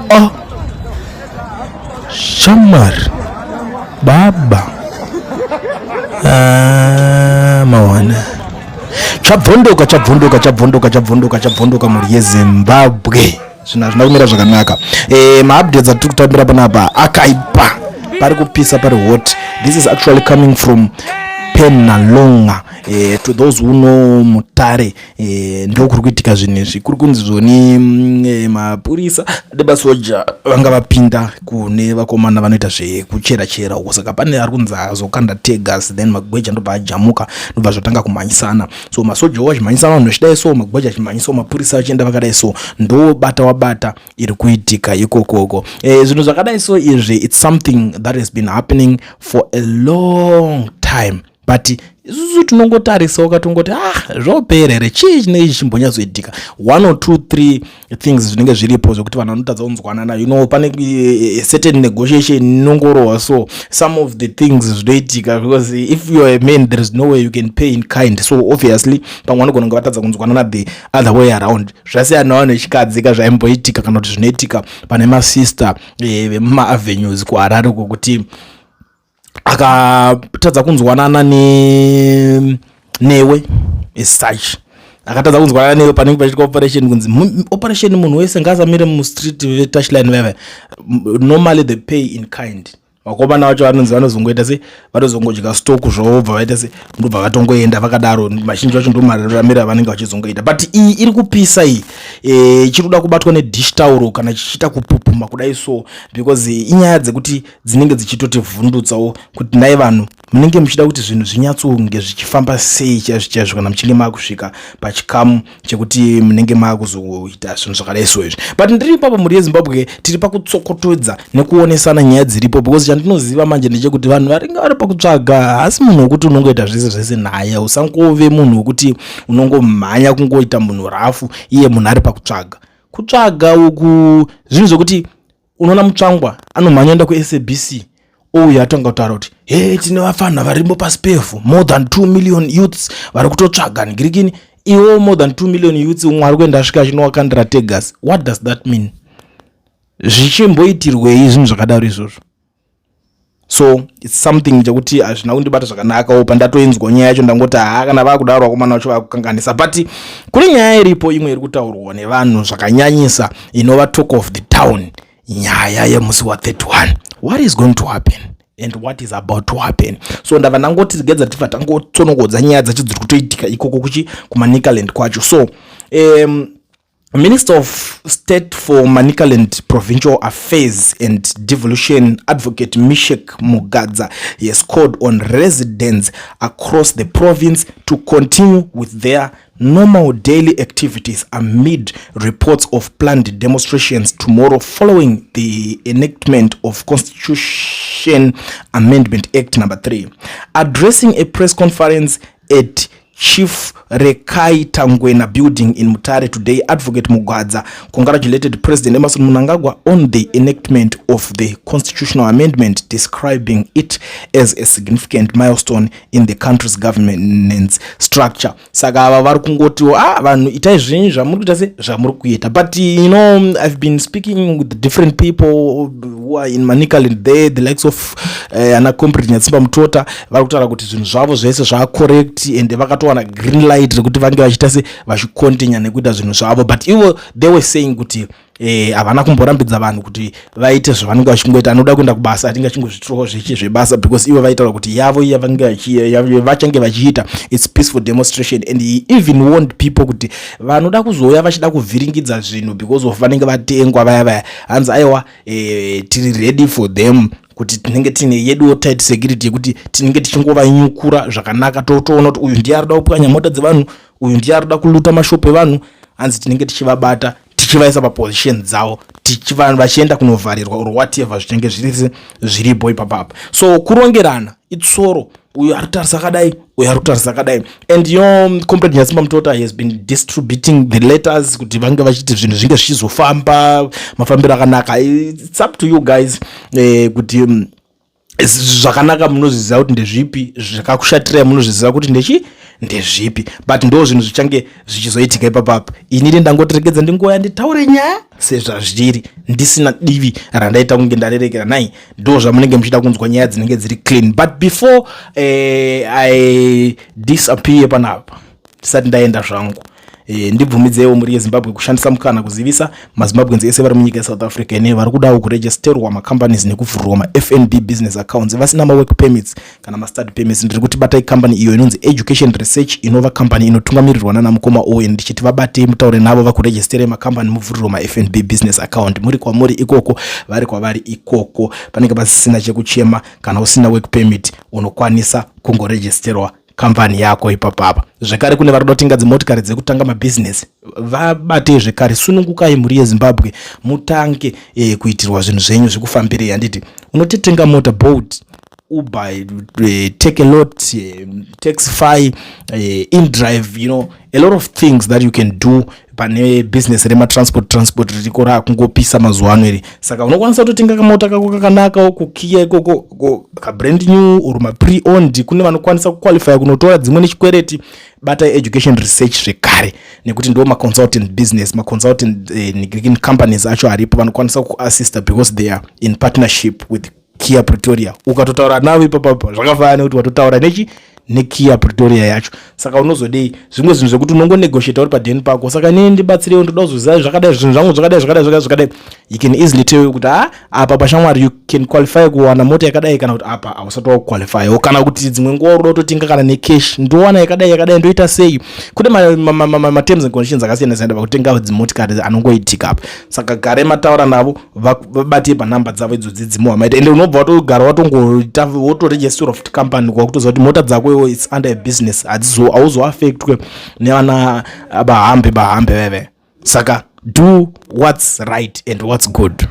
Oh. Shamwari. Baba. Ah, mawana. Chabvondoka, chabvondoka, chabvondoka, chabvondoka, chabvondoka mhuri yeZimbabwe. Zvinhu hazvina kumira zvakanaka. Maupdates atiri kutambira panapa akaipa. Pari kupisa, pari hot. This is actually coming from Penhalonga. To those who know Mutare, ndokuri kuitika zvinhu izvi. Kuri kunzi zvoni mapurisa nemasoja vanga vapinda kune vakomana vanoita zvekuchera chera uko. Saka pane ari kunzi azokanda teargas, then magweja ndobva ajamuka, ndobva zvatanga kumhanyisana. So masojawo achimhanyisana vanhu vachidai, so magweja achimhanyisawo mapurisa achienda vakadai. So ndobata wabata iri kuitika ikokoko. Zvinhu zvakadai so izvi, it's something that has been happening for a long time, but isusu tinongotarisawo katongoti, ah, zvopera here? Chii chinenge chichimbonyatsoitika? One or two three things zvinenge zviripo zvekuti vanhu vanotadza kunzwanana. Pane a certain negotiation inongorohwa. So some of the things zvinoitika because if you are a man, there is no way you can pay in kind. So obviously pamwe vanogona kunge vatadza kunzwanana the other way around. Zvasiyana navanhu vechikadzi ka, zvaimboitika kana kuti zvinoitika pane masister vemumaavenues kuHarare kwokuti akatadza kunzwanana newe as such, akatadza kunzwanana newe panenge pachiitwa operation, kunzi operation, munhu wese ngaasamire mustreet, vetouchline veve, normally they pay in kind. Vakomana vacho vanonzi vanozongoita se vanozongodya stock zvavo, bva vaita se ndobva vatongoenda vakadaro. Mazhinji vacho ndo mararamiro avanenge vachizongoita. But iyi iri kupisa iyi, ichiri kuda kubatwa nedish tauro kana chichiita kupupuma kudai so, because inyaya dzekuti dzinenge dzichitotivhundutsawo kuti nai vanhu munenge muchida kuti zvinhu zvinyatsonge zvichifamba sei chaizvo chaizvo, kana muchinge maakusvika pachikamu chekuti munenge maakuzoita zvinhu zvakadai so izvi. But ndiri ipapo, mhuri yeZimbabwe, tiri pakutsokotodza nekuonesana nyaya dziripo, because chandinoziva manje ndechekuti vanhu varinge vari pakutsvaga, hasi munhu wekuti unongoita zvese zvese naye. Usangove munhu wekuti unongomhanya kungoita munhu rafu iye munhu ari pakutsvaga. Kutsvaga uku zvinhu zvekuti unoona Mutsvangwa anomhanya enda kuSABC, ouya atanga kutaura kuti, "He, tine vafana varimo pasi pevhu, more than 2 million youths vari kutotsvaga ngirikini." Iwo more than 2 million youths, umwe ari kuenda asvika achinowakandira teargas. What does that mean? Zvichimboitirwei zvinhu zvakadaro izvozvo? So it's something chekuti hazvina kundibata zvakanakawo. Pandatoinzwa nyaya yacho ndangoti, haa, kana vaakudaro vakomana vacho vakukanganisa. But kune nyaya iripo imwe iri kutaurwa nevanhu zvakanyanyisa, inova talk of the town, nyaya yemusi wa31. What is going to happen and what is about to happen? So ndabva ndangoti gedza tibva tangotsonongodza nyaya dzacho dziri kutoitika ikoko kuchi kuManicaland kwacho. So Minister of State for Manicaland Provincial Affairs and Devolution, Advocate Mishek Mugadza, has called on residents across the province to continue with their normal daily activities amid reports of planned demonstrations tomorrow following the enactment of Constitution Amendment Act number 3. Addressing a press conference at Chief Rekai Tangwena building in Mutare today, Advocate Mugadza congratulated President Emerson Mnangagwa on the enactment of the constitutional amendment, describing it as a significant milestone in the country's governance structure. Saka ava vari kungotiwo, ah, vanhu itai zvinhu zvamuri kuita se zvamuri kuita. But I've been speaking with different people who are in Manicaland there, the likes of ana Comrade Nyatsimba Mutota, vari kutaura kuti zvinhu zvavo zvese zvaacorrect and vakatowana green light rekuti vange vachiita se vachicontinue nekuita zvinhu zvavo. But ivo they were saying kuti havana kumborambidza vanhu kuti vaite zvavanenge vachingoita. Anoda kuenda kubasa atinge achingozvitirawo zvechi zvebasa, because ivo vaitaura kuti yavo iya vachange vachiita, it's peaceful demonstration. And he even warned people kuti vanoda kuzouya vachida kuvhiringidza zvinhu because of vanenge vatengwa vaya vaya, hanzi aiwa, tiri ready for them, kuti tinenge tine yeduwo tight security yekuti tinenge tichingovanyukura zvakanaka, totoona kuti uyu ndiye arida kupwanya mota dzevanhu, uyu ndiye arida kuluta mashopu evanhu. Hanzi tinenge tichivabata, tichivaisa paposition dzavo, vachienda kunovharirwa or whatever zvichange zviri zviripo ipapapa. So kurongerana itsoro, uyu ari kutarisa akadai, uyu ari kutarisa akadai. And Comrade Nyatsimba Mutota has been distributing the letters kuti vange vachiti zvinhu zvinge zvichizofamba mafambiro akanaka. It's up to you guys, kuti zvakanaka munozviziva kuti ndezvipi, zvakakushatirai munozviziva kuti ndechi Ndezvipi? But ndo zvinhu zvichange zvichizoitika ipapapa. Inini ndangotiregedza ndingoya nditaure nyaya sezvazviri, ndisina divi randaita kunge ndarerekera. Nai ndo zvamunenge muchida kunzwa, nyaya dzinenge dziri clean. But before I disappear panapa, ndisati ndaenda zvangu, ndibvumidzeiwo, mhuri yeZimbabwe, kushandisa mukana kuzivisa maZimbabweans ese vari munyika yeSouth Africa ine vari kudawo kuregisterwa macompanies nekuvhurwa maFNB business accounts, vasina mawork permits kana mastudy permits. Ndiri kuti batai company iyo inonzi Education Research, inova company inotungamirirwa nana mukoma Owen. Ndichiti vabatei, mutaure navo, vakuregistere makambani, muvhurirwa maFNB business account muri kwamuri ikoko, vari kwavari ikoko. Panenge pasisina chekuchema. Kana usina work permit, unokwanisa kungoregisterwa kambani yako ipapapa. Zvekare, kune vari kuda kutenga dzimotikari dzekutanga mabhizinesi, vabatei zvekare. Sunungukai, mhuri yeZimbabwe, mutange kuitirwa zvinhu zvenyu zvekufambirei. Handiti unototenga mota, Bolt, Uber, Takealot, Taxify, InDrive, a lot of things that you can do. Pane business rematransport, transport ririko raakungopisa mazuva ano iri. Saka unokwanisa kutotenga kamota kako kakanaka kuKia ikoko, kabrand new or mapre owned. Kune vanokwanisa kuqualifya kunotora dzimwe nechikwereti. Batai Education Research zvekare, nekuti ndo maconsultant business, maconsultant companies acho aripo, vanokwanisa kuassista because they are in partnership with Kia Pretoria. Ukatotaura navo ipapapa, zvakafanana nekuti watotaura nechi neKia Pretoria yacho. Saka unozodei? Zvimwe zvinhu zvekuti unongonegotiata uri padheni pako. Saka inini ndibatsirewo, ndoda kuzoziva zvakadai, zvinhu zvangu zvakadai, zvakadai, zvakadai, zvakadai. You can easily tell you kuti ha, apa pashamwari you can qualify kuwana mota yakadai, kana kuti apa hausati wakuqualifyawo, kana kuti dzimwe nguva uroda kutotenga kana necash, ndowana yakadai, yakadai, ndoita sei? Kune materms and conditions akasiyana siyana pakutenga dzimotikari anongoitika apa. Saka gare mataura navo, vabate panhamba dzavo idzodzi dzimohamaita. Ende unobva watogara watongoita, wotoregisterwa futi company, kwakutoziva kuti mota dzako iwo it's under a business, hauzoaffectwe nevana bahambe bahambe veve. Saka do what's right and what's good.